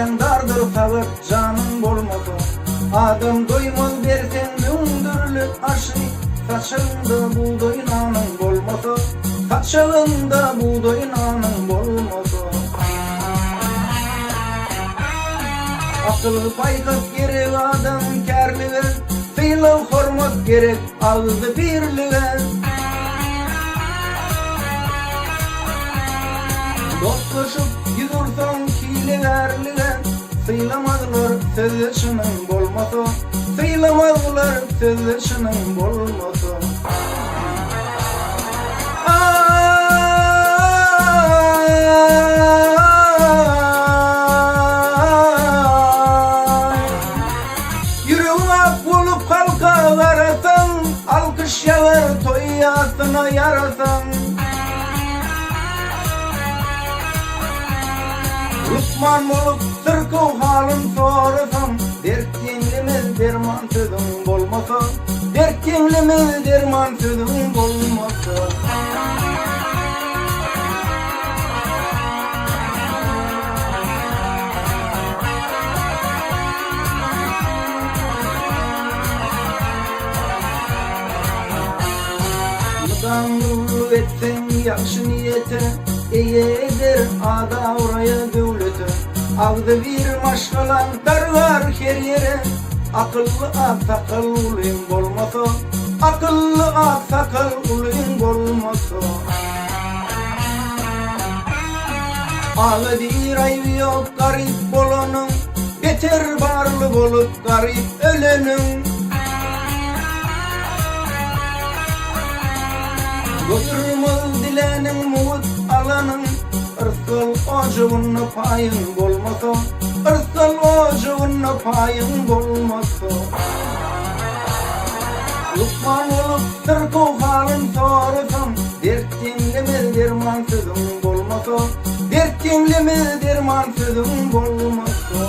Kelläň dardyr sagat janyň bolmasa. Adam doýmaz berseň müň dürli aşy, Saçagyňda bugdaý nanyň bolmasa, Saçagyňda bugdaý nanyň bolmasa. Akyl-paýhas gerek adamkärlige, Sylag-hormat gerek agzybirlige. Dostlaşyp ýüz ursaň hilegärlige, Sylamazlar sözde çynyň bolmasa, Sylamazlar sözde çynyň bolmasa. Aý! Ýüregiň ak bolup halka garasaň, Alkyş ýagar toý ýasyna ýarasaň. Lukman bolup syrkaw halyn sorasaň, Dert ýeňlemez derman sözüň bolmasa, Dert ýeňlemez derman sözüň bolmasa. Mydam gulluk etseň ýagşy niýete, Eýe eder ada-abraýa, döwlete. Agzybir maşgalaň dargar her ýere, Akylly aksakal ulyň bolmasa, Akylly aksakal ulyň bolmasa. Aga diýr aýby ýok garyp bolanyň, Beter barly bolup garyp öleniň. Doýurmaz diläniň mugt alanyň, Yrsgal ojagynda paýyň bolmasa, Yrsgal ojagynda paýyň bolmasa. Lukman bolup syrkaw halyn sorasaň, Dert ýeňlemez derman sözüň bolmasa, Dert ýeňlemez derman sözüň bolmasa.